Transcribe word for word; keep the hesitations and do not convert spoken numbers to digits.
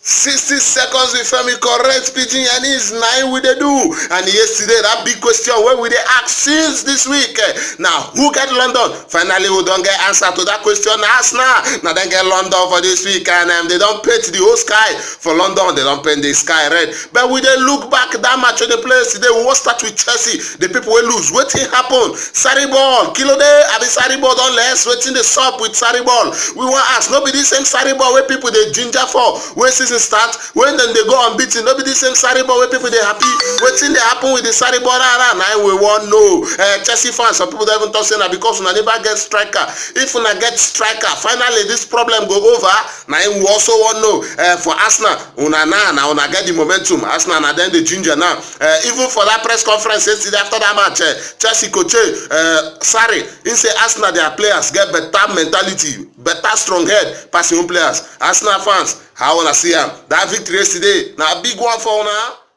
Sixty seconds with Femi, correct pidgin Yanis, nine we dey do. And yesterday, that big question wey we dey ask since this week, eh, na who get London? Finally, we don get answer to that question. Na Arsenal, na dem get London for this week, and um, they don paint the whole sky for London. They don paint the sky red. But we dey look back that match wey dey play yesterday. We wan start with Chelsea, the people wey lose. Wetin happen? Sarri ball, kí ló dé? Abi Sarri ball don less? Wetin dey sup with Sarri ball? We wan ask. No be this same Sarri ball wey people dey ginger for wey season start, when dem dey go unbeaten? No be this same Sarri ball wey people dey happy? Wetin dey happen with the Sarri ball? Rara, na im we wan know. Uh, Chelsea fans, some people don even talk say na because una never get striker. If una get striker, finally this problem go over. Na im we also wan know. Uh, for Arsenal, una now, na una get the momentum. Arsenal na dem dey ginger now. Uh, even for that press conference yesterday after that match, uh, Chelsea coach, uh, Sarri, he say Arsenal, their players get better mentality, better strong head pass im own players. Arsenal fans, how una see am? That victory yesterday na big one for una.